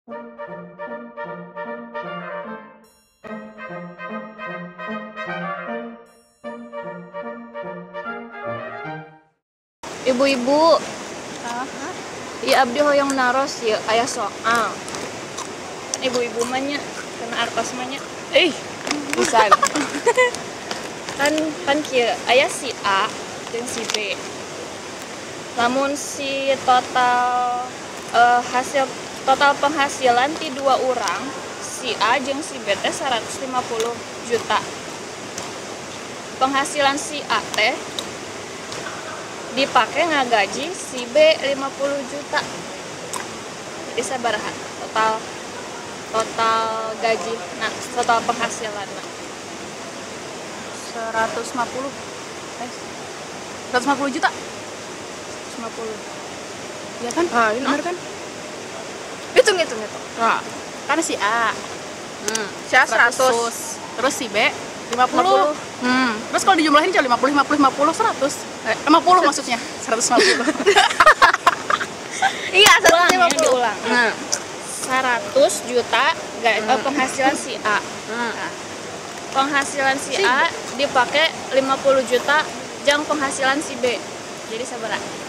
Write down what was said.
Ibu-ibu, iya abdi hoyong naros ya aya soal. Kan ibu-ibu mah nya kena artos mah nya. Eh, bisa. Kan kan kieu aya si A jeung si B. Lamun si total hasil total penghasilan ti dua orang, si A jeung si B teh 150 juta. Penghasilan si A teh dipakai ngagaji si B 50 juta. Jadi sabaraha total total gaji, nah total penghasilan nah. 150. 150 juta. 150. Ya kan? Ah, ini benar kan? Hitung hitung hitung. Nah, Kan si A si A 100. Terus si B 50. Terus kalau dijumlahin jadi 50 50 50 100. 50 maksudnya. 150. Iya, Ulang ya, 150. diulang. Nah. 100 juta penghasilan si A. Nah, penghasilan si A dipakai 50 juta jang penghasilan si B. Jadi sabaraha?